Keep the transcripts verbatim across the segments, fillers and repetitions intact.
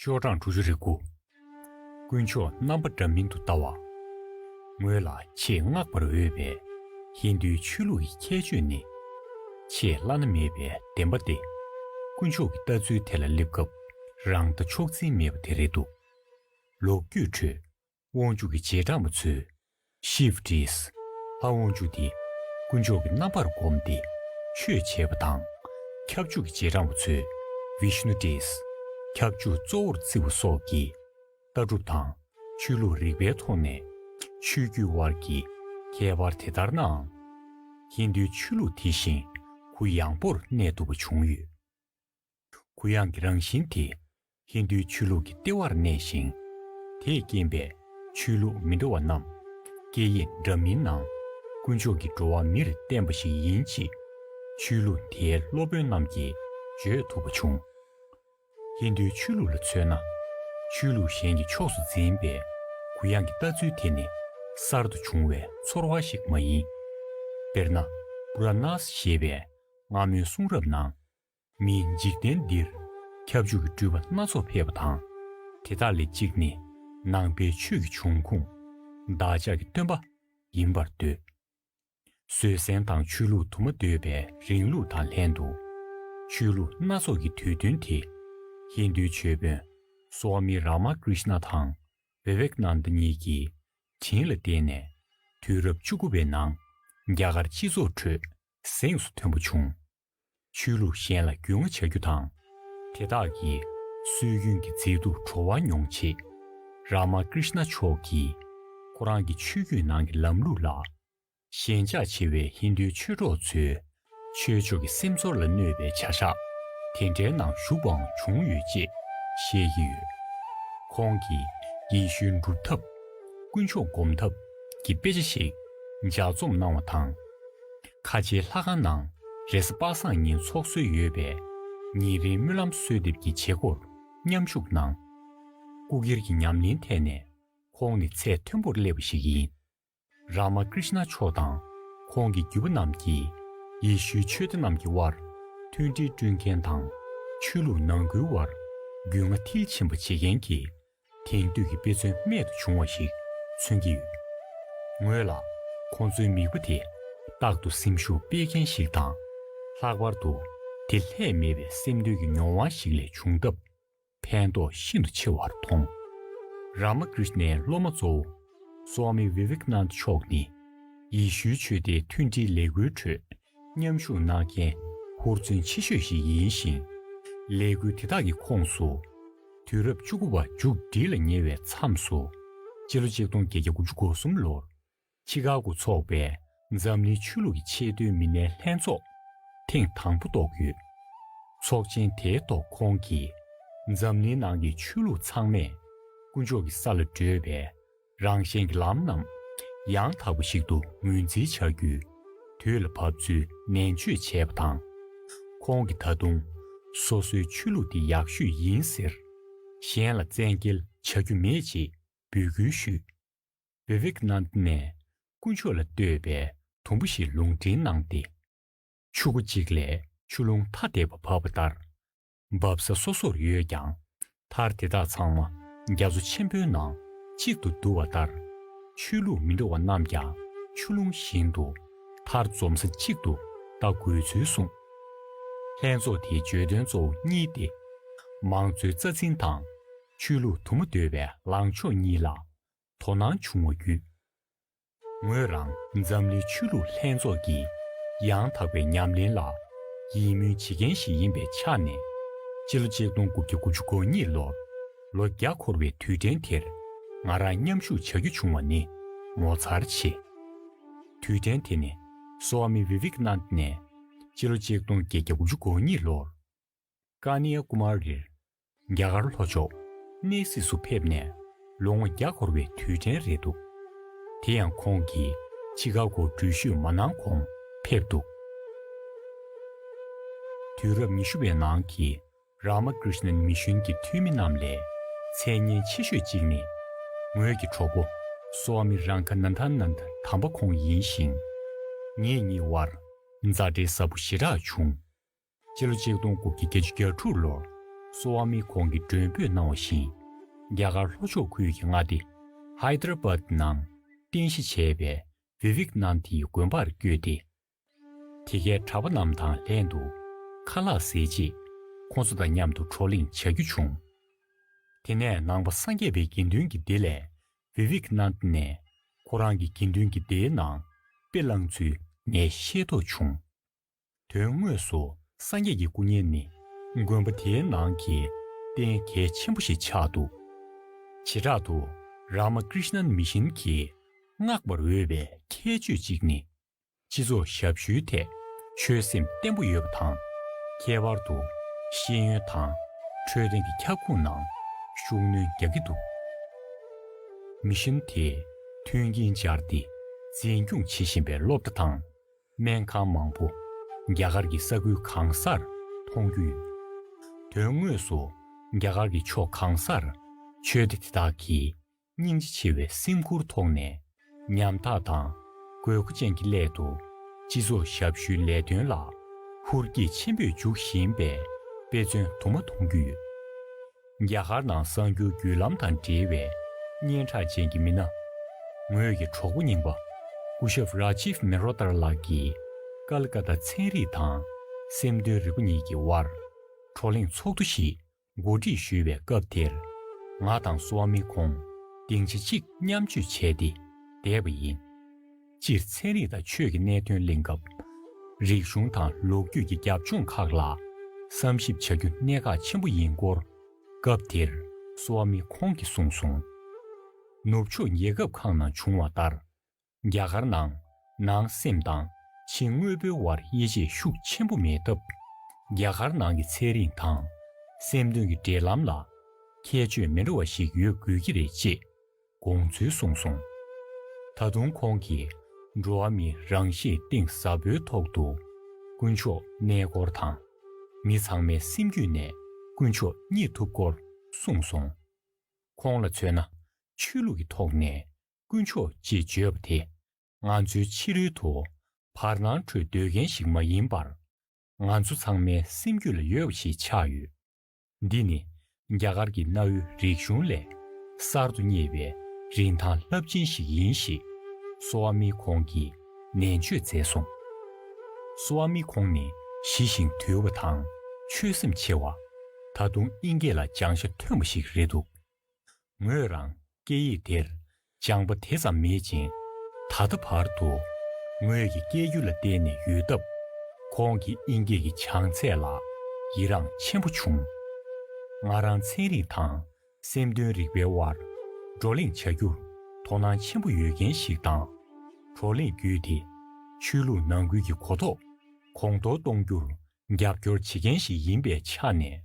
ཤོག་གྲངས་དྲུག་ཅུ་རེ་དགུ། དཀོན་མཆོག་རྣམ་པ་འདྲ་མིན་དུ་ལྟ་བ། ངོས་ལ་ཆེས་བསྔགས་པར་འོས་པའི་ཧིན་རྡུའི་ཆོས་ལུགས་ཀྱི་ཁྱད་ཆོས་ནི། ཆེས་བླ་ན་མེད་པའི་བདེན་པ་སྟེ། དཀོན་མཆོག་གི་ལྟ་ཚུལ་དེ་ལ་སླེབས་སྐབས་རང་ལྟ་མཆོག་འཛིན་མེད་པ་དེ་རེད་འདུག་ལོ་རྒྱུས་ཁྲོད། དབང་ཕྱུག་གི་རྗེས་འབྲང་པ་ཚོས་ཤིབ་ཏིས། ལྷ་དབང་ཕྱུག་དེ་དཀོན་མཆོག་གི་རྣམ་པར་བསྒོམས་ཏེ་ཆོས་བྱས་པ་དང་། ཁྱབ་འཇུག་གི་རྗེས་འབྲང་པ་ཚོས་བིཤ་ནུ་ཏིས། ཁྱབ་འཇུག་གཙོ་བོར་བརྩི་བ་སོགས་ཀྱི་ལྟ་གྲུབ་དང་ཆོས་ལུགས་རིག་པའི་ཐོག་ནས་ཆོས་བརྒྱུད་དབར་གྱི་ཁྱད་པར་དེ་ལྟར་ནའང་། ཧིན་རྡུའི་ཆོས་ལུགས་དེ་བཞིན་གུ་ཡངས་པོར་གནས་ཐུབ་པ་བྱུང་ཡོད། གུ་ཡངས་ཀྱི་རང་བཞིན་དེ་ཧིན་རྡུའི་ཆོས་ལུགས་ཀྱི་ལྟེ་བར་གནས་ཤིང་། དེས་རྐྱེན་པས་ཆོས་ལུགས་མི་འདྲ་བ་རྣམས་སྐད་ཡིག་འདྲ་མིན་ནང་དཀོན་མཆོག་གིས་འགྲོ་བ་མིར་བསྟན་པ་ཞིག་ཡིན་ཅེས་ཆོས་ལུགས་དེའི་སློབ་དཔོན་རྣམས་ཀྱིས་བརྗོད་ཐུབ་པ་བྱུང་། ཧིན་རྡུའི་ཆོས་ལུགས་ལ་མཚོན་ན། ཆོས་ལུགས་གཞན་གྱི་ཕྱོགས་སུ་འཛིན་པའི་གུ་ཡངས་ཀྱི་ལྟ་ཚུལ་དེ་ནི་གསར་དུ་བྱུང་བའི་ཚོར་བ་ཞིག་མ་ཡིན། དཔེར་ན། པུ་ར་ནཱས་ཞེས་པའི་སྔ་མོའི་གསུང་རབ་ནང་། མིས་འཇིག་རྟེན་འདིར་ཁྱབ་འཇུག་གི་སྤྲུལ་པ་སྣ་ཚོགས་ཕེབས་པ་དང་། དེ་དག་ལས་གཅིག་ནི་ནང་པའི་ཆོས་ཀྱི་འབྱུང་ཁུངས་བདག་ཅག་གི་སྟོན་པ་ཡིན་པར་འདོད། བཟོད་བསྲན་དང་ཆོས་ལུགས་དུ་མ་འདོད་པའི་རིང་ལུགས་དང་ལྷན་དུ། ཆོས་ལུགས་སྣ་ཚོགས་ཀྱི་དུས་སྟོན་དེ་ཧིན་རྡུའི་ཆོས་དཔོན་སོ་ཝཱ་མི་རཱ་མ་ཀྲིཤ་ན་དང་བི་ཝེཀ་ནན་ད་གཉིས་ཀྱིས་བྱིན་ལ་བརྟེན་ནས། དུས་རབས་བཅུ་དགུ་པའི་ནང་རྒྱ་གར་སྤྱི་ཚོགས་ཁྲོད་གཟེངས་སུ་ཐོན་པ་བྱུང་། ཆོས་ལུགས་གཞན་ལ་རྒྱུས་མངའ་བྱ་རྒྱུ་དང་། དེ་དག་གི་སྲོལ་རྒྱུན་གྱི་མཛེས་སྡུག་བྲོ་བ་མྱོང་ཆེད། རཱ་མ་ཀྲིཤ་ན་མཆོག་གིས་ཁོ་རང་གི་ཆོས་བརྒྱུད་ནང་གི་ལམ་ལུགས་ལ། ཞེན་ཆགས་ཆེ་བའི་ཧིན་རྡུའི་ཆོས་གྲོགས་ཚོའི་ཆོས་ཕྱོགས་ཀྱི་སེམས་ཚོར་ལ་གནོད་པའི་བྱ་གཞག་དེ་འདྲའི་ནང་ཞུགས་པའང་བྱུང་ཡོད་ཅེས་བཤད་ཀྱི་ཡོད། ཁོང་གིས་ཡེ་ཤུའི་སྒྲུབ་ཐབས། དཀོན་མཆོག་སྒོམ་ཐབས་ཀྱི་དཔེ་ཆ་ཞིག་ལྗགས་རྩོམ་གནང་བ་དང་། ཁ་ཆེའི་ལྷ་ཁང་ནང་རེས་གཟའ་པ་སངས་ཉིན་ཚོགས་སྲོལ་ཡོད་པའི་ཉིན་རེའི་སྨོན་ལམ་གསོལ་འདེབས་ཀྱི་བྱེད་སྒོར་མཉམ་ཞུགས་གནང་། སྐུ་སྒེར་གྱི་ཉམས་ལེན་ཐད་ནས་ཁོང་ནི་ཚད་མཐོན་པོར་སླེབས་པ་ཞིག་ཡིན། རཱ་མ་ཀྲིཤ་ན་མཆོག་དང་ཁོང་གི་བརྒྱུད་པ་རྣམས་ཀྱིས་ཡེ་ཤུའི་ཆོས་སྡེ་རྣམས་ཀྱི་དབར་མཐུན་སྒྲིལ་བསྐྲུན་མཁན་དང་། ཆོས་ལུགས་ནང་ཁུལ་དབར་རྒྱུས་མངའ་མཐིལ་ཕྱིན་པ་བྱེད་མཁན་གྱི་དེང་དུས་ཀྱི་དཔེ་མཚོན་རྨད་དུ་བྱུང་བ་ཞིག་མཚོན་གྱི་ཡོད། ངོས་ལ་ཁོང་ཚོའི་མིག་དཔེ་དེ་རྟག་ཏུ་སེམས་ཤུགས་སྤེལ་མཁན་ཞིག་དང་། ལྷག་པར་དུ་དེ་ལྷད་མེད་པའི་སེམས་འདུན་གྱི་མྱོང་བ་ཞིག་ལས་བྱུང་སྟབས། ཕན་ཐོགས་ཤིན་ཏུ་ཆེ་བར་མཐོང་། རཱ་མ་ཀྲིཤ་ནའི་སློབ་མ་གཙོ་བོ་སོ་ཝཱ་མི་ཝི་ཝེཀ་ནན་ད་མཆོག་ནི་ཡེ་ཤུའི་ཆོས་སྡེའི་མཐུན་སྒྲིལ་ལས་འགུལ་ཁྲོད་མཉམ་ཞུགས་གནང་མཁན་ཧུར་བརྩོན་ཆེ་ཤོས་ཤིག་ཡིན་ཞིང་། ལས་འགུལ་དེ་དག་གི་ཁོངས་སུ་དུས་རབས་བཅུ་དགུ་པ་མཇུག་སྒྲིལ་ལ་ཉེ་བའི་མཚམས་སུ། སྤྱི་ལོ་ཆིག་སྟོང་བརྒྱད་བརྒྱ་དགུ་བཅུ་གོ་གསུམ་ལོར། ཆི་ཀ་གོ་འཚོགས་པའི་འཛམ་གླིང་ཆོས་ལུགས་ཀྱི་ཆེས་མཐོའི་མི་སྣའི་ལྷན་ཚོགས་ཐེངས་དང་པོ་གཏོགས་ཡོད། ཚོགས་ཆེན་དེའི་ཐོག་ཁོང་གིས་འཛམ་གླིང་ནང་གི་ཆོས་ལུགས་ཚང་མས་དཀོན་མཆོག་གི་ས་ལ་བགྲོད་པའི་རང་གཞན་གྱི་ལམ་རྣམས་ཡང་དག་པ་ཞིག་ཏུ་ངོས་འཛིན་བྱ་རྒྱུའི་དུས་ལ་བབ་ཚུལ་ནན་བརྗོད་བྱས་པ་དང་། ཁོང་གིས་ད་དུང་སོ་སོའི་ཆོས་ལུགས་དེ་ཡག་ཤོས་ཡིན་ཟེར་གཞན་ལ་བཙན་འགེལ་བྱ་རྒྱུ་མེད་ཅེས་འབོད་སྐུལ་ཞུས། བི་ཝེཀ་ནན་ད་ནས་དཀོན་མཆོག་ལ་བསྟོད་པའི་དུམ་བུ་ཞིག་ལུང་འདྲེན་གནང་སྟེ། ཕྱུ་གུ་གཅིག་ལས་ཆུ་ཀླུང་ཐ་དད་པ་བབས་པ་ལྟར། འབབ་ས་སོ་སོར་ཡོད་ཀྱང་། མཐར་དེ་དག་ཚང་མ་རྒྱ་མཚོ་ཆེན་པོའི་ནང་གཅིག་ཏུ་བསྡུ་བ་ལྟར། ཆོས་ལུགས་མི་འདྲ་བ་རྣམས་ཀྱང་ཆུ་ཀླུང་བཞིན་དུ་མཐར་འཛོམས་ས་གཅིག་ཏུ་ལྟ་དགོས་ཚུལ་གསུངས། ལྷན་ཚོགས་དེའི་བརྗོད་དོན་གཙོ་བོ་གཉིས་ཏེ། མང་གཙོའི་རྩ་འཛིན་དང་ཆོས་ལུགས་དུ་མ་འདོད་པའི་ལངས་ཕྱོགས་གཉིས་ལ་དོ་སྣང་བྱུང་བ་བརྒྱུད། ངོས་རང་འཛམ་གླིང་ཆོས་ལུགས་ལྷན་ཚོགས་ཀྱི་ཡང་དག་པའི་ཉམས་ལེན་ལ་ཡིད་སྨོན་བྱེད་མཁན་ཞིག་ཡིན་པའི་ཆ་ནས། སྤྱི་ལོ་ཆིག་སྟོང་དགུ་བརྒྱ་དགུ་བཅུ་གོ་གཉིས་ལོར་ལོ་བརྒྱ་འཁོར་བའི་དུས་དྲན་དེར་ང་རང་མཉམ་ཞུགས་བྱ་རྒྱུ་བྱུང་བ་ནི་ངོ་མཚར་ཆེ། དུས་དྲན་དེ་ནི་སོ་ཝཱ་མི་ཝི་ཝེཀ་ནན་ད་ནས་སྤྱི་ལོ་ཆིག་སྟོང་བརྒྱད་བརྒྱ་དགུ་བཅུ་གོ་གཉིས་ལོར། ཀ་ནི་ཡ་ཀུ་མ་རིར་རྒྱ་གར་ལྷོ་ཕྱོགས་གནས་གཟིགས་སུ་ཕེབས་ནས་ལོ་ངོ་བརྒྱ་འཁོར་བའི་དུས་དྲན་རེད་འདུག་དེ་ཡང་ཁོང་གིས་ཆི་ཀ་གོར་འགྲུལ་བཞུད་མ་གནང་གོང་ཕེབས་འདུག་དུས་རབས་ཉི་ཤུ་པའི་ནང་གི་རཱ་མ་ཀྲིཤ་ནན་མི་ཤུན་གྱི་འཐུས་མི་རྣམས་ལས་མཚན་སྙན་ཆེ་ཤོས་གཅིག་ནི། ངོས་ཀྱི་གྲོགས་པོ་སོ་ཝཱ་མི་རང་ཁ་ནན་ཐ་ནན་ཐ་དམ་པ་ཁོང་ཡིན་ཞིང་། ངེད་གཉིས་དབར་མཛའ་འབྲེལ་ཟབ་པོ་ཞེ་དྲག་བྱུང་། སྤྱི་ལོ་ཆིག་སྟོང་དགུ་བརྒྱ་བརྒྱད་ཅུ་གྱ་དྲུག་ལོར་ སོ་ཝ་མི་ཁོང་གིས་མགྲོན་འབོད་གནང་བ་བཞིན། རྒྱ་གར་ལྷོ་ཕྱོགས་ཁུལ་གྱི་མངའ་སྡེ་ཧའི་དར་བཱད་ནང་རྟེན་གཞི་བྱས་པའི་བི་བིག་ནཱན་དིའི་དགོན་པར་བསྐྱོད་དེ། དེ་གའི་གྲྭ་པ་རྣམས་དང་ལྷན་དུ་ཁ་ལག་ཟས་རྗེས། ཁོང་ཚོ་དང་མཉམ་དུ་བགྲོ་གླེང་བྱ་རྒྱུ་བྱུང་། དེ་ནས་ནང་པ་སངས་རྒྱས་པའི་དགེ་འདུན་གྱི་སྡེ་ལས་བི་བིག་ནཱན་ནས་ཁོ་རང་གི་དགེ་འདུན་གྱི་སྡེའི་ནང་དཔེ་བླངས་ཚུལ་ངས་ཤེས་རྟོགས་བྱུང་། དོན་དངོས་སུ་སངས་རྒྱས་ཀྱི་སྐུ་བརྙན་ནི་དགོན་པ་དེའི་ནང་གི་རྟེན་གལ་ཆེན་པོ་ཞིག་ཆགས་འདུག་བྱེ་བྲག་ཏུ་རཱ་མ་ཀྲིཤ་ནན་མི་ཤན་གྱིས་བསྔགས་པར་འོས་པའི་ཁྱད་ཆོས་གཅིག་ནི། སྤྱི་ཚོགས་ཞབས་ཞུའི་ཐད་ཆོད་སེམས་བརྟན་པོ་ཡོད་པ་དང་། ཁྱད་པར་དུ་ཤེས་ཡོན་དང་འཕྲོད་བསྟེན་གྱི་ཁྱབ་ཁོངས་ནང་ཤུགས་སྣོན་རྒྱག་གི་འདུག་མི་ཤན་དེས་མཐུན་རྐྱེན་སྦྱར་ཏེ་འཛིན་སྐྱོང་བྱེད་བཞིན་པའི་སློབ་གྲྭ་དང་སྨན་ཁང་མང་པོ་རྒྱ་གར་གྱི་ས་ཁུལ་གང་སར་མཐོང་རྒྱུ་ཡོད། དོན་དངོས་སུ་རྒྱ་གར་གྱི་ཕྱོགས་གང་སར་ཆོས་སྡེ་དེ་དག་གིས་སྙིང་རྗེ་ཆེ་བའི་སེམས་ཁུར་ཐོག་ནས་ཉམ་ཐག་དང་དགོས་མཁོ་ཅན་གྱི་སླད་དུ་སྤྱི་ཚོགས་ཞབས་ཞུའི་ལས་དོན་ལ་ཧུར་སྐྱེད་ཆེན་པོས་འཇུག་བཞིན་པའི་དཔེ་མཚོན་དུ་མ་མཐོང་རྒྱུ་ཡོད། རྒྱ་གར་ནང་གསར་འགྱུར་བརྒྱུད་ལམ་དང་འབྲེལ་བའི་སྙན་གྲགས་ཅན་གྱི་མི་སྣ། ངོས་ཀྱི་གྲོགས་པོ་རྙིང་པ་སྐུ་ཞབས་རཱ་ཇིབ་མེ་རོ་ཏར་ལགས་ཀྱིས་ཀལ་ཀ་ཏ་ཚན་རིག་དང་སེམས་དོན་རིག་པ་གཉིས་ཀྱི་དབར་བགྲོ་གླེང་ཚོགས་འདུ་ཞིག་གོ་སྒྲིག་ཞུས་པའི་སྐབས་དེར། ང་དང་སོ་ཝ་མི་ཁོང་སྡིངས་ཆ་གཅིག་མཉམ་སྤྱོད་བྱས་ཏེ་བསྡད་པ་ཡིན། སྤྱིར་ཚན་རིག་དང་ཆོས་ཀྱི་གནད་དོན་གླེང་སྐབས། རིག་གཞུང་དང་ལོ་རྒྱུས་ཀྱི་རྒྱབ་ལྗོངས་ཁག་ལ་བསམ་ཞིབ་བྱ་རྒྱུ་གནད་འགག་ཆེན་པོ་ཡིན་སྐོར། སྐབས་དེར་སོ་ཝ་མི་ཁོང་གིས་གསུངས་སོང་། ནུབ་ཕྱོགས་ཉེ་འགབ་ཁག་ནང་བྱུང་བ་ལྟར། རྒྱ་གར་ནང་ནང་སེམས་དང་ཕྱི་དངོས་པོའི་དབར་དབྱེ་འབྱེད་ཤུགས་ཆེན་པོ་མེད་སྟབས། རྒྱ་གར་ནང་གི་ཚན་རིག་དང་སེམས་དོན་གྱི་འབྲེལ་ལམ་ལ་ཁྱད་ཆོས་མི་འདྲ་བ་ཞིག་ཡོད་དགོས་ཀྱི་རེད་ཅེས་དགོངས་ཚུལ་གསུངས་སོང་། ད་དུང་ཁོང་གིས་འགྲོ་བ་མིའི་རང་གཤིས་གཏིང་ཟབ་པོའི་ཐོག་ཏུ་དཀོན་མཆོག་གནས་སྐོར་དང་། མི་ཚང་མའི་སེམས་རྒྱུད་ནས་དཀོན་མཆོག་རྙེད་ཐུབ་སྐོར་གསུངས་སོང་། ཁོང་ལ་མཚོན་ན། ཆོས་ལུགས་ཀྱི་ཐོག་ནས་དཀོན་མཆོག་ཅེས་བརྗོད་པ་དེ། ང་ཚོའི་ཕྱི་རོལ་དུ་བར་སྣང་ཁྲོད་སྡོད་མཁན་ཞིག་མ་ཡིན་པར། ང་ཚོ་ཚང་མའི་སེམས་རྒྱུད་ལ་ཡོད་པ་ཞིག་ཆགས་ཡོད། འདི་ནི་རྒྱ་གར་གྱི་གནའ་བོའི་རིག་གཞུང་ལས་གསར་དུ་རྙེད་པའི་རིན་ཐང་རླབས་ཆེན་ཞིག་ཡིན་ཞེས་སོ་ཝ་མི་ཁོང་གིས་ནན་བརྗོད་མཛད་སོང་། སོ་ཝ་མི་ཁོང་ནི་ཞི་ཞིང་དུལ་བ་དང་ཆོད་སེམས་ཆེ་བ། ད་དུང་དབྱིན་སྐད་ལ་སྦྱང་ཤ་ཐོན་པ་ཞིག་རེད་འདུག་ངོས་རང་སྐད་ཡིག་དེར་སྦྱངས་པ་དེ་ཙམ་མེད་ཅིང་། ད་ལྟ་བར་དུ་ངོས་ཀྱི་སྐད་སྒྱུར་ལ་བརྟེན་ནས་ཡོད་སྟབས། ཁོང་གི་དབྱིན་སྐད་ཀྱི་བྱང་ཚད་ལ་ཡི་རངས་ཆེན་པོ་བྱུང་། ང་རང་ཚན་རིག་དང་སེམས་དོན་རིག་པའི་དབར་བགྲོ་གླེང་བྱ་རྒྱུར་དོ་སྣང་ཆེན་པོ་ཡོད་མཁན་ཞིག་དང་། བགྲོ་གླེང་བརྒྱུད་དེ་ཆོས་ལུགས་ནང་ཁུལ་གྱི་གོ་རྟོགས་གོང་མཐོར་གཏོང་རྒྱུར་རྒྱབ་སྐྱོར་བྱེད་མཁན་ཞིག་ཡིན་པའི་ཆ་ནས།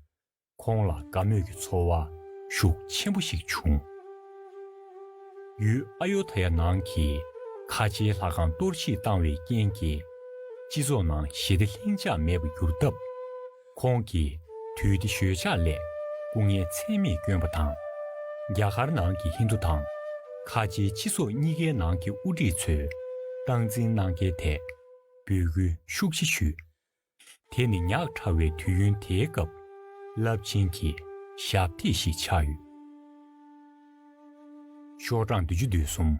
ཁོང་ལ་དགའ་མོས་ཀྱི་ཚོར་བ་ཤུགས་ཆེན་པོ་ཞིག་བྱུང་། ཡུལ་ཨ་ཡོ་དྷ་ཡ་ནང་གི་ཁ་ཆེའི་ལྷ་ཁང་གཏོར་བཤིག་བཏང་བའི་རྐྱེན་གྱིས། སྤྱི་ཚོགས་ནང་ཞི་བདེ་ལྷིང་འཇགས་མེད་པར་གྱུར་སྟབས། ཁོང་གིས་དུས་བདེ་ཞོད་འཇགས་སླད་སྐུ་ངལ་ཚད་མེད་བསྐྱོན་པ་དང་། རྒྱ་གར་ནང་གི་ཧིན་རྡུ་དང་ཁ་ཆེའི་སྤྱི་ཚོགས་གཉིས་ཀའི་ནང་གི་དབུ་ཁྲིད་ཚོས་སྟངས་འཛིན་གནང་མཁན་ཐད་འབོད་སྐུལ་ཤུགས་ཆེ་ཞུས། དེ་ནི་ཉག་ཕྲ་བའི་དུས་ཡུན་དེའི་སྐབས་རླབས་ཆེན་གྱི་ཞབས་འདེགས་ཤིག་ཆགས་ཡོད། ཤོག་གྲངས་བདུན་ཅུ་དོན་གསུམ།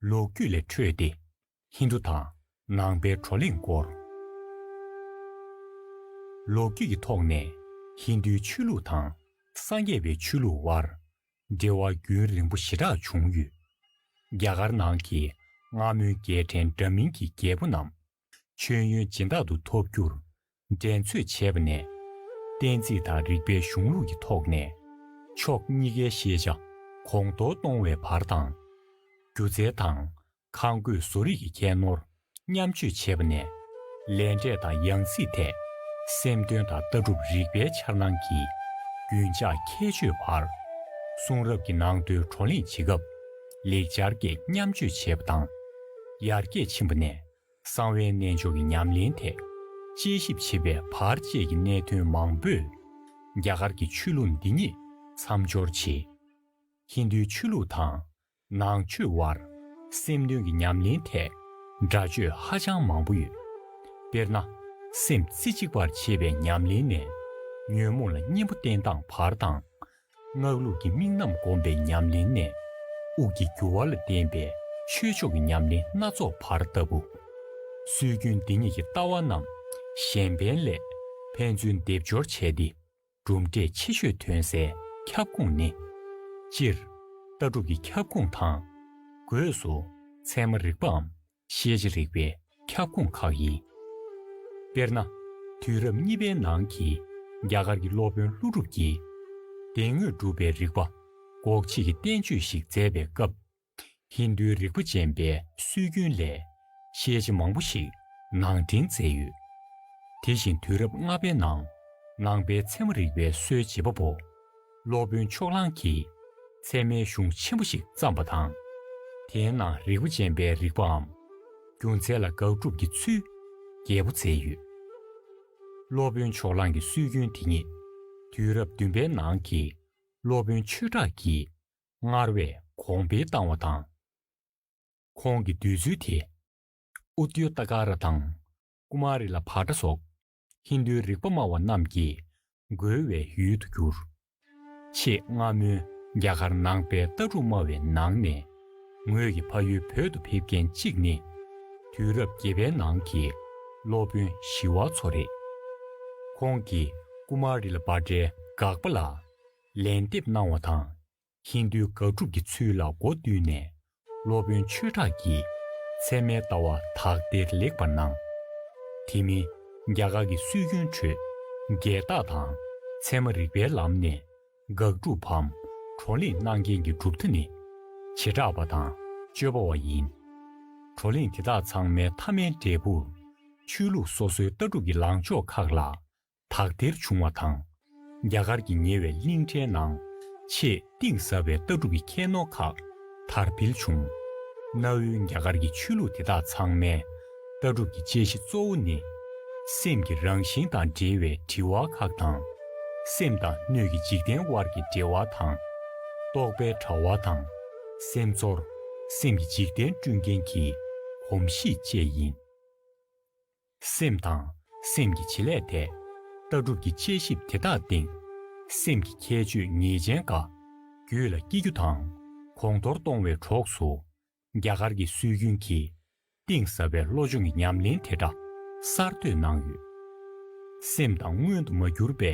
ལོ་རྒྱུས་ལས་འཕྲོས་ཏེ་ཧིན་རྡུ་དང་ནང་པའི་བགྲོ་གླེང་སྐོར། ལོ་རྒྱུས་ཀྱི་ཐོག་ནས་ཧིན་རྡུའི་ཆོས་ལུགས་དང་སངས་རྒྱས་པའི་ཆོས་ལུགས་དབར་འབྲེལ་བ་རྒྱུན་རིང་པོ་ཞེ་དྲག་བྱུང་ཡོད། རྒྱ་གར་ནང་གི་སྔ་མོའི་རྒྱལ་ཕྲན་འདྲ་མིན་གྱི་རྒྱལ་པོ་རྣམས། མཆོད་ཡོན་སྦྱིན་བདག་ཏུ་ཐོབ་རྒྱུར་འགྲན་རྩོད་བྱས་པ་ནས། བསྟན་རྩིས་དང་རིག་པའི་གཞུང་ལུགས་ཀྱི་ཐོག་ནས་ཕྱོགས་གཉིས་ཀའི་ཤེས་བྱ་གོང་མཐོར་གཏོང་བའི་བར་དང་། སྒྱུ་རྩལ་དང་ཁང་བཀོད་བཟོ་རིག་གི་ཁྱད་ནོར་མཉམ་སྤྱོད་བྱས་པ་ནས། ལས་འབྲས་དང་ཡང་སྲིད་ཐད་སེམས་དོན་དང་ལྟ་གྲུབ་རིག་པའི་འཆར་སྣང་གིས་རྒྱུན་ཆགས་ཁྱད་ཆོས་བར་གསུང་རབ་ཀྱི་ནང་དོན་བགྲོ་གླེང་བྱེད་སྐབས་ལེགས་སྦྱར་སྐད་མཉམ་སྤྱོད་བྱས་པ་དང་། ཡར་རྒྱས་ཕྱིན་པ་ནས། གསང་བའི་རྣལ་འབྱོར་གྱི་ཉམས་ལེན་ཐད་དཔྱད་ཞིབ་བྱེད་པའི་བར་བཅས་ཀྱི་གནད་དོན་མང་པོས་རྒྱ་གར་གྱི་ཆོས་ལུགས་འདི་ཉིད་མཚམས་སྦྱོར་བྱས། ཧིན་རྡུའི་ཆོས་ལུགས་དང་ནང་ཆོས་དབར་སེམས་དོན་གྱི་ཉམས་ལེན་ཐད་འདྲ་ཆོས་ཧ་ཅང་མང་པོ་ཡོད། དཔེར་ན། སེམས་རྩེ་གཅིག་པར་བྱེད་པའི་ཉམས་ལེན་ནས་ ཉོན་མོངས་ལ་གཉེན་པོ་བསྟེན་སྟངས་བར་དང་། སྔགས་ལུགས་ཀྱི་དམིགས་རྣམ་བསྒོམ་པའི་ཉམས་ལེན་ནས། དབུགས་ཀྱི་རྒྱུ་བ་ལ་བརྟེན་པའི་ཆོས་མཆོག་གི་ཉམས་ལེན་སྣ་ཚོགས་བར་ལྟ་བུ། སྲོལ་རྒྱུན་འདི་ཉིད་ཀྱི་ལྟ་བ་རྣམས་གཞན་ཕན་ལས་ཕན་ཚུན་སྡེབ་སྦྱོར་བྱས་ཏེ། གྲུབ་འབྲས་ཆེ་ཤོས་ཐོན་སའི་ཁྱབ་ཁོངས་ནི། སྤྱིར། ལྟ་གྲུབ་ཀྱི་ཁྱབ་ཁོངས་དང་། སྒོས་སུ། ཚད་མ་རིག་པའམ། ཤེས་བྱ་རིག་པའི་ཁྱབ་ཁོངས་ཁག་ཡིན། དཔེར་ན། དུས་རབས་གཉིས་པའི་ནང་གི་རྒྱ་གར་གྱི་སློབ་དཔོན་ཀླུ་སྒྲུབ་ཀྱིས། སྡེ་དངོས་སྒྲུབ་པའི་རིག་པ་འགོག་བྱེད་ཀྱི་བསྟན་བཅོས་ཤིག་མཛད་པའི་སྐབས། ཧིན་རྡུའི་རིག་པ་ཅན་པའི་སྲོལ་རྒྱུན་ལས་ཤེས་བྱ་མང་པོ་ཞིག་ནང་འདྲེན་མཛད་ཡོད། དེ་བཞིན་དུས་རབས་ལྔ་པའི་ནང་ནང་པའི་ཚད་མ་རིག་པའི་སྲོལ་འབྱེད་པ་པོ་སློབ་དཔོན་ཕྱོགས་གླང་གིས་ཚད་མའི་གཞུང་ཆེན་པོ་ཞིག་བརྩམས་པ་དང་། དེའི་ནང་རིག་པ་ཅན་པའི་རིག་པའམ། རྒྱུ་མཚན་ལ་དགག་སྒྲུབ་ཀྱི་ཚུལ་རྒྱས་པོ་མཛད་ཡོད། སློབ་དཔོན་ཕྱོགས་གླང་གི་སྲོལ་རྒྱུན་དེ་ཉིད་དུས་རབས་བདུན་པའི་ནང་གི་སློབ་དཔོན་ཆོས་གྲགས་ཀྱིས་སྔར་བས་གོང་འཕེལ་བཏང་བ་དང་། ཁོང་གི་འདོད་ཚུལ་དེ། ཨུ་ཏུ་ཏ་ཀ་ར་དང་ཀུ་མཱ་རི་ལ་བྷ་ཏྲ་སོགས་ཧིན་རྡུའི་རིག་པ་སྨྲ་བ་རྣམས་ཀྱིས་རྒོལ་བའི་ཡུལ་དུ་གྱུར། ཆེས་སྔ་མོའི་རྒྱ་གར་ནང་པའི་ལྟ་གྲུབ་སྨྲ་བའི་ནང་ནས་ངོས་ཀྱི་ཕ་ཡུལ་བོད་དུ་ཕེབས་མཁན་གཅིག་ནི། དུས་རབས་བརྒྱད་པའི་ནང་གི་སློབ་དཔོན་ཞི་བ་འཚོ་རེད། ཁོང་གིས་ཀུ་མཱ་རི་ལ་བྷ་ཏྲའི་དགག་པ་ལ་ལན་འདེབས་གནང་བ་དང་། ཧིན་རྡུའི་དགག་སྒྲུབ་ཀྱི་ཚུལ་ལ་མགོ་བཏུད་ནས། སློབ་དཔོན་ཆོས་གྲགས་ཀྱིས་ཚད་མའི་ལྟ་བ་དག་ཐེར་ལེགས་པར་གནང་། དེ་མིན་རྒྱ་གར་གྱི་སྲོལ་རྒྱུན་ཁྲོད་རྒྱལ་རྟགས་དང་ཚད་མ་རིག་པའི་ལམ་ནས་དགག་སྒྲུབ་བམ་བགྲོ་གླེང་གནང་མཁན་གྱི་གྲུབ་མཐའ་ནི་བྱེ་བྲག་པ་དང་སྤྱོད་པ་བ་ཡིན། བགྲོ་གླེང་དེ་དག་ཚང་མའི་མཐའ་མའི་འབྲས་བུར་ཆོས་ལུགས་སོ་སོའི་ལྟ་གྲུབ་ཀྱི་ལངས་ཕྱོགས་ཁག་ལ། དག་ཐེར་བྱུང་བ་དང་། རྒྱ་གར་གྱི་ཉེ་བའི་གླིང་ཕྲན་ནང་ཆེས་གཏིང་ཟབ་པའི་ལྟ་གྲུབ་ཀྱི་ཁྱད་ནོར་ཁག་དར་འཕེལ་བྱུང་། གནའ་བོའི་རྒྱ་གར་གྱི་ཆོས་ལུགས་དེ་དག་ཚང་མའི་ལྟ་གྲུབ་ཀྱི་དཔྱད་གཞི་གཙོ་བོ་ནི། སེམས་ཀྱི་རང་བཞིན་དང་འབྲེལ་བའི་དྲི་བ་ཁག་དང་། སེམས་དང་སྣོད་ཀྱི་འཇིག་རྟེན་དབར་གྱི་འབྲེལ་བ་དང་། རྟོག་པའི་དྲ་བ་དང་། སེམས་ཚོར། སེམས་ཀྱི་འཇིག་རྟེན་བསྐྲུན་མཁན་གྱི་གོམས་གཤིས་བཅས་ཡིན། སེམས་དང་སེམས་ཀྱི་བྱེད་ལས་ཐད་ལྟ་གྲུབ་ཀྱི་དཔྱད་ཞིབ་དེ་དག་སྟེང་། སེམས་ཀྱི་ཁྱད་ཆོས་ངེས་ཅན་འགའ་རྒྱུད་ལ་སྐྱེ་རྒྱུ་དང་གོང་མཐོར་གཏོང་བའི་གྲོགས་སུ། རྒྱ་གར་གྱི་སྲོལ་རྒྱུན་གྱི་གཏིང་ཟབ་པའི་བློ་སྦྱོང་གི་ཉམས་ལེན་དེ་འདྲ་གསར་གཏོད་གནང་ཡོད། སེམས་དང་མངོན་དུ་མ་གྱུར་པའི་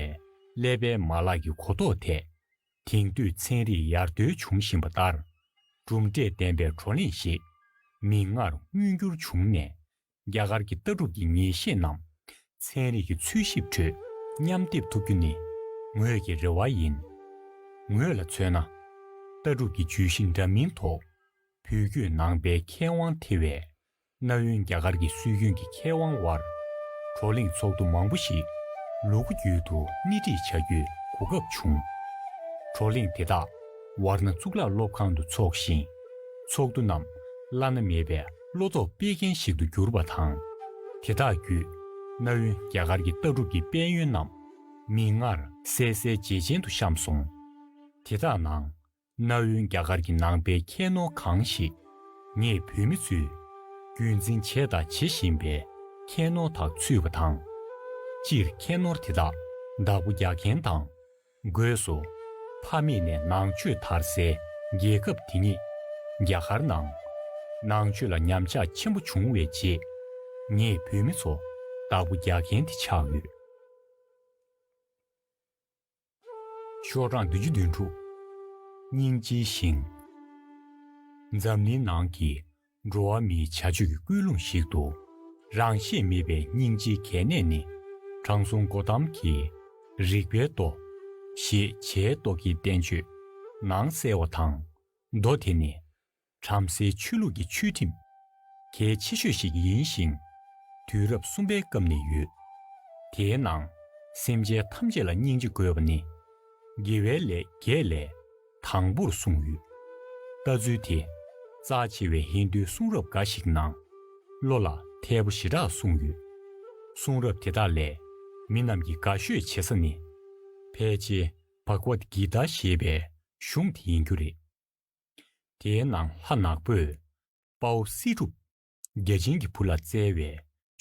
ཀླད་པའི་མ་ལག་གི་གོ་རྟོགས་ཐད། དེང་དུས་ཚན་རིག་ཡར་ཐོན་བྱུང་བཞིན་པ་ལྟར། གྲུབ་འབྲས་ལྡན་པའི་བགྲོ་གླེང་ཞིག་མིག་སྔར་མངོན་འགྱུར་བྱུང་ནས། རྒྱ་གར་གྱི་ལྟ་གྲུབ་ཀྱི་ངེས་ཤེས་རྣམས་ཚན་རིག་གི་འཚོལ་ཞིབ་ཁྲོད་མཉམ་སྡེབ་ཐུབ་རྒྱུ་ནི་ངོས་ཀྱི་རེ་བ་ཡིན། ངོས་ལ་མཚོན་ན། ལྟ་གྲུབ་ཀྱི་བརྗོད་གཞི་འདྲ་མིན་ཐོག་བོད་བརྒྱུད་ནང་པའི་མཁས་དབང་ཐེ་བའི་གནའ་བོའི་རྒྱ་གར་གྱི་སྲོལ་རྒྱུན་གྱི་མཁས་དབང་དབར་བགྲོ་གླེང་ཚོགས་འདུ་མང་པོ་ཞིག་ལུ་གུ་བརྒྱུད་དུ་སྣེ་ཁྲིད་བྱ་རྒྱུའི་གོ་སྐབས་བྱུང་། བགྲོ་གླེང་དེ་དག་ཝར་ཎ་གཙུག་ལག་སློབ་ཁང་དུ་འཚོགས་ཤིང་། ཚོགས་འདུ་རྣམས་བླ་ན་མེད་པའི་བློ་སྟོབས་སྤེལ་མཁན་ཞིག་ཏུ་གྱུར་པ་དང་། དེ་དག་བརྒྱུད་གནའ་བོའི་རྒྱ་གར་གྱི་ལྟ་གྲུབ་ཀྱི་དཔལ་ཡོན་རྣམས་མིག་སྔར་གསལ་གསལ་ཇེ་ཇེ་དུ་བཤམས་སོང་། དེ་དག་ནང་། གནའ་བོའི་རྒྱ་གར་གྱི་ནང་པའི་ཁྱད་ནོར་གང་ཞིག་ངེད་བོད་མི་ཚོས་རྒྱུན་འཛིན་བྱས་དང་བྱེད་བཞིན་པའི་ཁྱད་ནོར་དག་ཚུད་པ་དང་། སྤྱིར་ཁྱད་ནོར་དེ་དག་བདག་པོ་རྒྱག་མཁན་དང་། སྒོས་སུ། ཕ་མེས་ནས་ནང་ཆོས་དར་སའི་རྒྱལ་ཁབ་དེ་ཉིད་རྒྱ་གར་ནང་། ནང་ཆོས་ལ་ཉམས་ཆག་ཆེན་པོ་བྱུང་བའི་རྗེས། ངེད་བོད་མི་ཚོ་བདག་པོ་རྒྱག་མཁན་དེ་ཆགས་ཡོད། ཤོག་གྲངས་བདུན་ཅུ་དོན་དྲུག་སྙིང་རྗེའི་ཞིང་། འཛམ་གླིང་ནང་གི་འགྲོ་བ་མིའི་བྱ་སྤྱོད་ཀྱི་ཀུན་སློང་ཞིག་ཏུ། རང་ཤེད་མེད་པའི་སྙིང་རྗེའི་གལ་གནད་ནི། དྲང་སྲོང་གོ་ཏམ་གྱིས་རིག་པའི་མདོ། ཞེས་བྱའི་མདོ་སྐྱེས་བསྟན་བཅོས་ནང་གསལ་བ་དང་། མདོ་དེ་ནི། བྲམ་ཟེའི་ཆོས་ལུགས་ཀྱི་ཆོས་ཁྲིམས་གལ་ཆེ་ཤོས་ཤིག་ཡིན་ཞིང་། དུས་རབས་གསུམ་པའི་སྐབས་ནས་ཡོད། དེའི་ནང་། སེམས་ཅན་ཐམས་ཅད་ལ་སྙིང་རྗེ་དགོས་པ་ནི། དགེ་བའི་ལས་བརྒྱད་ལས་དང་པོར་གསུངས་ཡོད། ལྟ་ཚུལ་དེ། རྩ་ཆེ་བའི་ཧིན་རྡུའི་གསུང་རབ་འགའ་ཞིག་ནང་། བློ་ལ་ཐལ་པོ་ཞེ་དྲག་གསུངས་ཡོད། གསུང་རབ་དེ་དག་ལས་མི་རྣམས་ཀྱིས་དགའ་ཤོས་བྱེད་ས་ནི། ཕལ་ཆེར་བྷག་ཝད་གི་ཏཱ་ཞེས་པའི་གཞུང་དེ་ཡིན་རྒྱུ་རེད། དེའི་ནང་ལྷ་ནག་པོས་དཔའ་བོ་སྲིད་སྒྲུབ་བརྒྱ་བྱིན་གྱི་བུ་ལ་བསྩལ་བའི་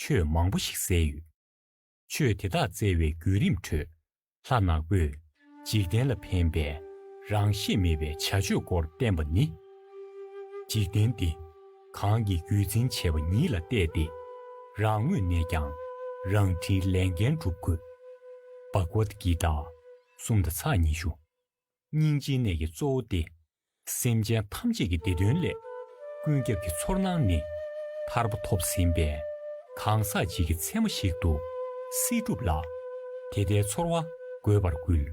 ཆོས་མང་པོ་ཞིག་གསལ་ཡོད། ཆོས་དེ་དག་བསྩལ་བའི་བརྒྱུད་རིམ་ཁྲོད། ལྷ་ནག་པོས་འཇིག་རྟེན་ལ་ཕན་པའི་རང་ཤེད་མེད་པའི་བྱ་སྤྱོད་སྐོར་བསྟན་པ་ནི། འཇིག་རྟེན་འདི་གང་གིས་རྒྱུད་འཛིན་བྱས་པ་ཉིད་ལ་བལྟས་ཏེ། རང་ངོས་ནས་ཀྱང་རང་འཁྲིའི་ལས་འགན་སྒྲུབ་དགོས། བྷག་ཝད་གི་ཏཱ་གསུམ་དང་ཚེག་ཉི་ཤུ། སྙིང་རྗེའི་གནས་ཀྱི་གཙོ་བོ་སྟེ། སེམས་ཅན་ཐམས་ཅད་ཀྱི་བདེ་དོན་སླད་ཀུན་ཁྱབ་ཀྱི་ཚོར་སྣང་ནི་ཐར་པ་ཐོབ་ཟིན་པའི་གང་ཟག་ཅིག་གི་མཚན་མ་ཞིག་ཏུ་སྲིད་སྒྲུབ་ལ། དེ་ལྟའི་ཚོར་བ་དགོས་པར་འགུལ།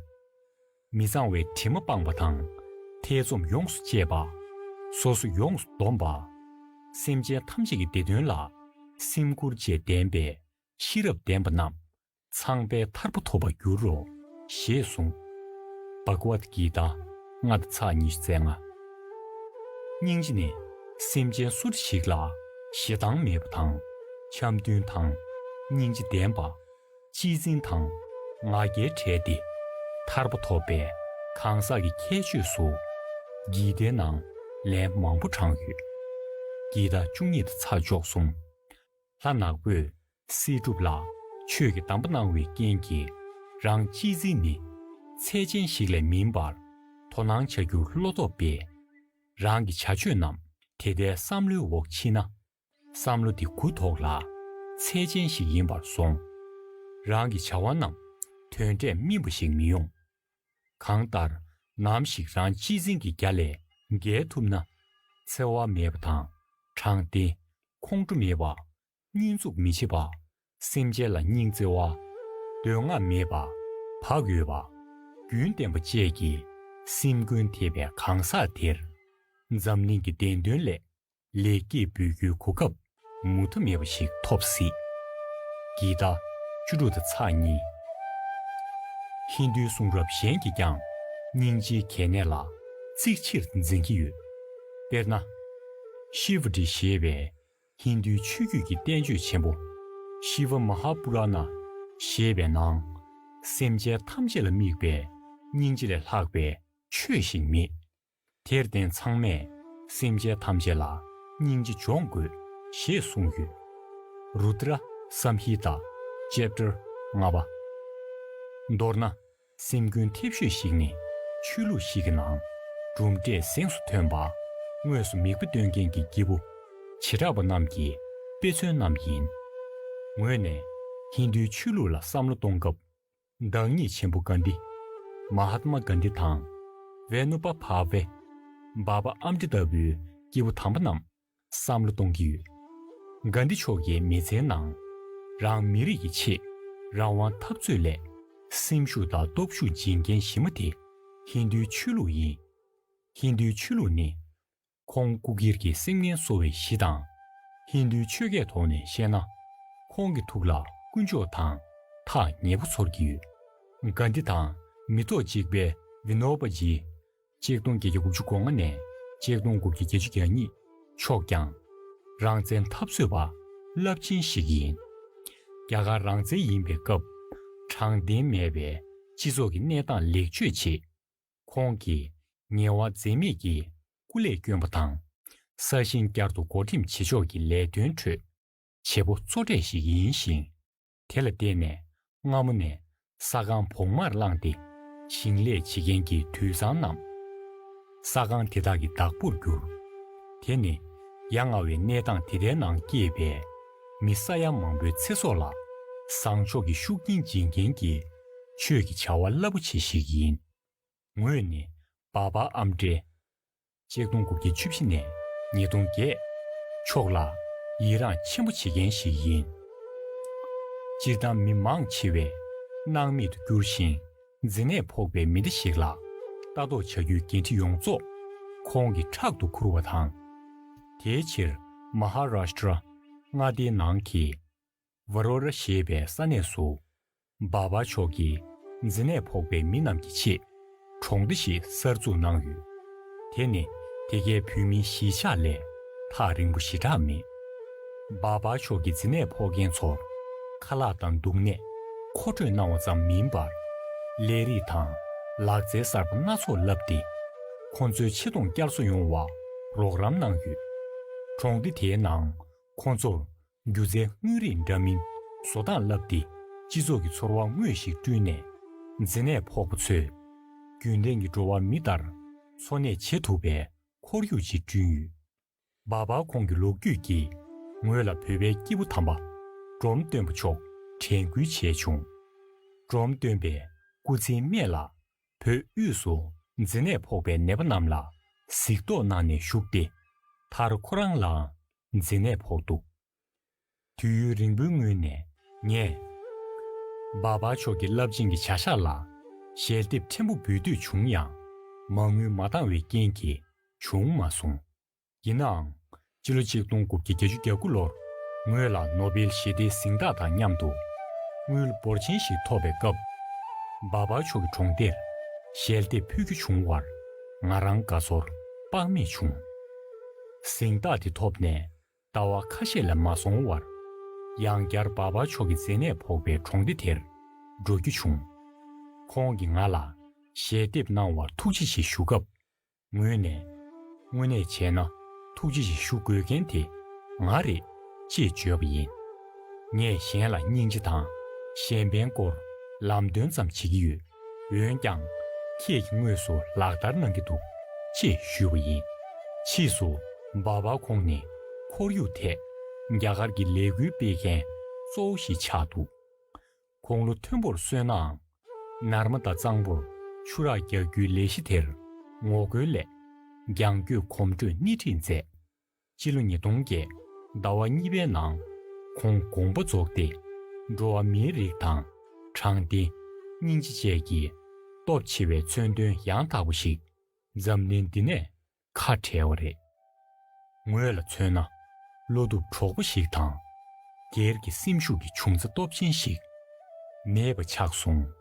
མི་གཙང་བའི་དྲི་མ་སྤངས་པ་དང་ཐེ་ཚོམ་ཡོངས་སུ་བཅད་པ། སོ་སོ་ཡོངས་སུ་བསྡོམས་པ། སེམས་ཅན་ཐམས་ཅད་ཀྱི་བདེ་དོན་ལ་སེམས་ཁུར་བཅས་ལྡན་པའི་ཤེས་རབ་ལྡན་པ་རྣམས། ཚངས་པའི་ཐར་པ་ཐོབ་པར་འགྱུར་རོ། ཞེས་གསུངས། བྷག་ཝད་གི་ཏཱ་ལྔ་དང་ཚེག་ཉི་ཤུ་རྩ་ལྔ། སྙིང་རྗེ་ནི་སེམས་ཅན་སུ་འདྲ་ཞིག་ལ་ཞེ་སྡང་མེད་པ་དང་འཆམ་མཐུན་དང་སྙིང་རྗེ་ལྡན་པ། གཅེས་འཛིན་དང་ང་རྒྱལ་བྲལ་ཏེ་ཐར་པ་ཐོབ་པའི་གང་ཟག་གི་ཁྱད་ཆོས་སུ། གི་ཏའི་ནང་ལན་མང་པོ་དྲངས་ཡོད། གི་ཏཱ་བཅུ་གཉིས་དང་ཚེག་བཅུ་གསུམ། ལྷ་ནག་པོས་སྲིད་སྒྲུབ་ལ་ཆོས་ཀྱི་གདམས་པ་གནང་བའི་རྐྱེན་གྱིས་རང་གཅེས་འཛིན་ནི་ཚད་ཅན་ཞིག་ལས་མིན་པར་དོ་སྣང་བྱ་རྒྱུར་བློ་སྟོབས་པས། རང་གི་བྱ་སྤྱོད་རྣམས་དེ་ལྟའི་བསམ་བློའི་འོག་ཕྱིན་ན། བསམ་བློ་འདི་གུ་དོག་ལ་ཚད་ཅན་ཞིག་ཡིན་པར་སོང་། རང་གི་བྱ་བ་རྣམས་དོན་འབྲས་སྨིན་པ་ཞིག་མི་ཡོང་། གང་ལྟར་ནམ་ཞིག་རང་གཅེས་འཛིན་གྱི་རྒྱ་ལས་བརྒལ་ཐུབ་ན། འཚེ་བ་མེད་པ་དང་དྲང་བདེན། ཁོང་ཁྲོ་མེད་པ། བསྙོན་འཛུགས་མི་བྱེད་པ། སེམས་ཅན་ལ་སྙིང་བརྩེ་བ། འདོད་རྔམ་མེད་པ། བག་ཡོད་པ། རྒྱུན་བརྟན་པ་བཅས་ཀྱི་སེམས་ཀུན་དེས་པའི་གང་ཟག་དེར། འཛམ་གླིང་གི་བདེན་དོན་སླད་ལེགས་སྐྱེས་འབུལ་རྒྱུའི་གོ་སྐབས་མུ་མཐའ་མེད་པ་ཞིག་ཐོབ་སྲིད། གི་ཏཱ་བཅུ་དྲུག་དང་ཚེག་གཉིས། ཧིན་རྡུའི་གསུང་རབ་གཞན་གྱིས་ཀྱང་སྙིང་རྗེའི་གལ་གནད་ལ་གཙིགས་ཆེར་འཛིན་གྱི་ཡོད། དཔེར་ན། ཤི་ཝ་ཏི་ཞེས་པའི་ཧིན་རྡུའི་ཆོས་བརྒྱུད་ཀྱི་བསྟན་བཅོས་ཆེན་པོ་ཤི་ཝ་མ་ཧཱ་པུ་ར་ཎ་ཞེས་པའི་ནང་། སེམས་ཅན་ཐམས་ཅད་ལ་དམིགས་པའི་སྙིང་རྗེ་ལས་ལྷག་པའི་ཆོས་ཤིག་མེད། དེར་བརྟེན་ཚང་མས་སེམས་ཅན་ཐམས་ཅད་ལ་སྙིང་རྗེ་སྦྱོང་དགོས་ཞེས་གསུངས་ཡོད། རུ་ཏྲ་སམ་ཧི་ཏཱ་ཅེབ་ཊར་ལྔ་པ། མདོར་ན། སེམས་ཀུན་མཐེབ་ཤོད་ཞིག་ནི་ཆོས་ལུགས་ཤིག་གི་ནང་གྲུབ་འབྲས་གཟེངས་སུ་ཐོན་པ། དངོས་སུ་མིག་དཔེ་སྟོན་མཁན་གྱི་སྐྱེས་བུ་བྱེ་བྲག་པ་རྣམས་ཀྱི་དཔེ་མཚོན་རྣམས་ཡིན། ངོས་ནས་ཧིན་རྡུའི་ཆོས་ལུགས་ལ་བསམ་བློ་གཏོང་སྐབས། བདག་ཉིད་ཆེན་པོ་གྷན་དྷི། མ་ཧཱཏ་མ་གྷན་དྷི་དང་། ཝེ་ནུ་པ་བྷ་ཝེ། འབའ་པ་ཨམ་ཏི་ལྟ་བུའི་སྐྱེས་བུ་དམ་པ་རྣམས། བསམ་བློ་གཏོང་གི་ཡོད། གྷན་དྷི་མཆོག་གིས་མི་ཚེའི་ནང་རང་མི་རིགས་ཀྱི་ཆེད་རང་དབང་འཐབ་རྩོད་ལས་སེམས་ཤུགས་དང་སྟོབས་ཤུགས་སྦྱིན་མཁན་ཞི་མ་དེ་ཧིན་རྡུའི་ཆོས་ལུགས་ཡིན། ཧིན་རྡུའི་ཆོས་ལུགས་ནི་ཁོང་སྐུ་སྒེར་གྱི་སེམས་ངལ་གསོ་བའི་གཞི་དང་། ཧིན་རྡུའི་ཆོས་སྐད་ཐོག་ནས་བཤད་ན། ཁོང་གི་ཐུགས་ལ་ཀུན་སྤྱོད་དང་ཐག་ཉེ་པོ་ཚོར་གྱི་ཡོད། གྷན་དྷི་དང་མི་ཐོག་གཅིག་པའི་ཝི་ནོ་བ་ཇི། གཅིག་སྟོང་བརྒྱད་བརྒྱ་དགུ་བཅུ་གོ་ལྔ་ནས་གཅིག་སྟོང་དགུ་བརྒྱ་བརྒྱད་ཅུ་གྱ་གཉིས་མཆོག་ཀྱང་རང་བཙན་འཐབ་རྩོད་པ་རླབས་ཆེན་ཞིག་ཡིན། རྒྱ་གར་རང་བཙན་ཡིན་པའི་སྐབས་དྲང་བདེན་མེད་པའི་སྤྱི་ཚོགས་ཀྱི་གནས་སྟངས་ལེགས་བཅོས་ཆེད་ཁོང་གིས་ངལ་བ་འཛེམས་མེད་ཀྱིས་སྐུ་ལས་བསྐྱོན་པ་དང་། ས་ཞིང་བསྐྱར་དུ་བགོ་འགྲེམས་བྱེད་ཕྱོགས་ཀྱི་ལས་དོན་ཁྲོད། བྱེད་པོ་གཙོ་གྲས་ཤིག་ཡིན་ཞིང་། དེ་ལ་བརྟེན་ནས་སྔ་མོ་ནས་ས་ཁང་བོགས་མར་བླངས་ཏེ་ཞིང་ལས་བྱེད་མཁན་གྱི་དུད་ཚང་རྣམས་ས་ཁང་དེ་དག་གི་བདག་པོར་གྱུར། དེ་ནི་ཡ་ང་བའི་གནས་སྟངས་དེ་ལྟའི་ནང་སྐྱེས་པའི་མི་ས་ཡ་མང་པོའི་ཚེ་སྲོག་ལ་བཟང་ཕྱོགས་ཀྱི་ཤུགས་རྐྱེན་སྦྱིན་མཁན་གྱི་ཆོས་ཀྱི་བྱ་བ་རླབས་པོ་ཆེ་ཞིག་ཡིན། ངོས་ནི་འབའ་པ་ཨམ་ཏྲེ། གཅིག་སྟོང་དགུ་བརྒྱ་བཅུ་བཞི་ནས་ཉིས་སྟོང་བརྒྱད། མཆོག་ལ་ཡི་རངས་ཆེན་པོ་བྱེད་མཁན་ཞིག་ཡིན། སྤྱིར་བཏང་མི་མང་ཆེ་བས་སྣང་མེད་དུ་གྱུར་ཞིང་མཛེ་ནད་ཕོག་པའི་མི་སྡེ་ཞིག་ལ་ལྟ་རྟོག་བྱ་རྒྱུའི་འགན་འཁྲི་ཡོངས་རྫོགས་ཁོང་གིས་ཕྲག་ཏུ་ཁུར་བ་དང་། དེའི་ཕྱིར་མ་ཧཱ་རཱཤ་ཏྲ་མངའ་སྡེའི་ནང་གི་ཝ་རོ་ར་ཞེས་པའི་ས་གནས་སུ། འབའ་པ་མཆོག་གིས་མཛེ་ནད་ཕོག་པའི་མི་རྣམས་ཀྱི་ཆེད་གྲོང་སྡེ་ཞིག་གསར་འཛུགས་གནང་ཡོད། དེ་ནི་དེ་གའི་བོད་མིའི་གཞིས་ཆགས་ལས་ཐག་རིང་པོ་ཞེ་དྲག་མེད། འབའ་པ་མཆོག་གིས་མཛེ་ནད་ཕོག་མཁན་ཚོར་ཁ་ལག་དང་འདུག་གནས་མཁོ་སྤྲོད་གནང་བ་ཙམ་མིན་པར། ལས་རིགས་དང་ལག་རྩལ་གསར་པ་སྣ་ཚོགས་བསླབས་ཏེ། ཁོ་ཚོའི་ཆེ་མཐོང་བསྐྱར་གསོ་ཡོང་བར་རོགས་རམ་གནང་ཡོད། གྲོང་སྡེ་དེའི་ནང་ཁོ་ཚོར་སྒྱུ་རྩལ་དངོས་རིགས་འདྲ་མིན་བཟོ་སྟངས་བསླབས་ཏེ། སྤྱི་ཚོགས་ཀྱི་ཚོར་བ་དངོས་ཤིག་བསྐྲུན་ནས། མཛེ་ནད་ཕོག་པ་ཚོས་རྒྱུན་ལྡན་གྱི་འགྲོ་བ་མི་ལྟར་འཚོ་གནས་བྱེད་ཐུབ་པའི་ཁོར་ཡུག་ཅིག་བསྐྲུན་ཡོད། སྦག་སྦག་ཁོང་གི་ལོ་རྒྱུས་ཀྱིས་ངོས་ལ་བོད་པའི་སྐྱེས་བུ་དམ་པ་འབྲོམ་སྟོན་པ་མཆོག་དྲན་སྐུལ་བྱས་བྱུང་། འབྲོམ་སྟོན་པས་སྐུ་ཚེའི་སྨད་ལ་བོད་དབུས་སུ་མཛེ་ནད་ཕོག་པའི་ནད་པ་རྣམས་ལ་གཟིགས་རྟོག་གནང་ནས་བཞུགས་ཏེ། མཐར་ཁོ་རང་ལའང་མཛེ་ནད་ཕོག་འདུག། དུས་ཡུན་རིང་པོའི་སྔོན་ནས་ངས་སྦག་སྦག་མཆོག་གི་རླབས་ཆེན་གྱི་བྱ་གཞག་ལ་ཞལ་འདེབས་ཕྲན་བུ་འབུལ་འདོད་བྱུང་ཡང་། མ་དངུལ་མ་འདང་བའི་རྐྱེན་གྱིས་བྱུང་མ་སོང་། ཡིན་ནའང་། སྤྱི་ལོ་ཆིག་སྟོང་དགུ་བརྒྱ་བརྒྱད་ཅུ་གྱ་དགུ་ལོར་ངོས་ལ་ནོ་བེལ་ཞི་བདེའི་གཟེངས་རྟགས་དང་མཉམ་དུ་དངུལ་འབོར་ཆེན་ཞིག་ཐོབ་པའི་སྐབས། སྦག་སྦག་མཆོག་གི་གྲོང་སྡེར་ཞལ་འདེབས་ཕུལ་རྒྱུ་བྱུང་བར་ང་རང་དགའ་ཚོར་དཔག་མེད་བྱུང་། གཟེངས་རྟགས་དེ་ཐོབ་ནས་ཟླ་བ་ཁ་ཤས་ལས་མ་སོང་བར། ཡང་བསྐྱར་སྦག་སྦག་མཆོག་གི་མཛེ་ནད་ཕོག་པའི་གྲོང་སྡེ་དེར་འགྲོ་རྒྱུ་བྱུང་། ཁོང་གིས་ང་ལ་ཞལ་འདེབས་གནང་བར་ཐུགས་རྗེ་ཆེ་ཞུ་སྐབས། ངོས་ནས། དངོས་གནས་བྱས་ན་ཐུགས་རྗེ་ཆེ་ཞུ་དགོས་མཁན་དེ་ང་རེད་ཅེས་བརྗོད་པ་ཡིན། ངས་གཞན་ལ་སྙིང་རྗེ་དང་གཞན་ཕན་སྐོར་ལམ་སྟོན་ཙམ་བྱེད་ཀྱི་ཡོད། འོན་ཀྱང་། ཁྱེད་ཀྱིས་དངོས་སུ་ལག་བསྟར་གནང་གི་འདུག་ཅེས་ཞུས་པ་ཡིན། ཕྱིས་སུ་སྦག་སྦག་ཁོང་ནི་ཁོར་ཡུག་ཐད་རྒྱ་གར་གྱི་ལས་འགུལ་སྤེལ་མཁན་གཙོ་བོ་ཞིག་ཆགས་འདུག། ཁོང་ལོ་མཐོན་པོར་སོན་ནའང་། ནར་མ་དང་གཙང་པོར་ཆུ་རགས་རྒྱག་རྒྱུའི་ལས་གཞི་དེར་ངོ་རྒོལ་སླད་རྒྱང་སྐྱོད་གོམ་བགྲོད་སྣེ་ཁྲིད་མཛད། སྤྱི་ལོ་ཉིས་སྟོང་བརྒྱད་ཟླ་བ་གཉིས་པའི་ནང་ཁོང་དགོངས་པ་རྫོགས་ཏེ། འགྲོ་བ་མིའི་རིགས་དང་དྲང་བདེན། སྙིང་རྗེ་བཅས་ཀྱི་སྟོབས་ཆེ་བའི་མཚོན་དོན་ཡང་དག་པ་ཞིག་འཛམ་གླིང་འདི་ནས་ཁ་བྲལ་བ་རེད། ངོས་ལ་མཚོན་ན། བློ་སྟོབས་གྲོགས་པོ་ཞིག་དང་། སྒེར་གྱི་སེམས་ཤུགས་ཀྱི་འབྱུང་རྩ་སྟོབས་ཆེན་ཞིག་མེད་པ་ཆགས་སོང་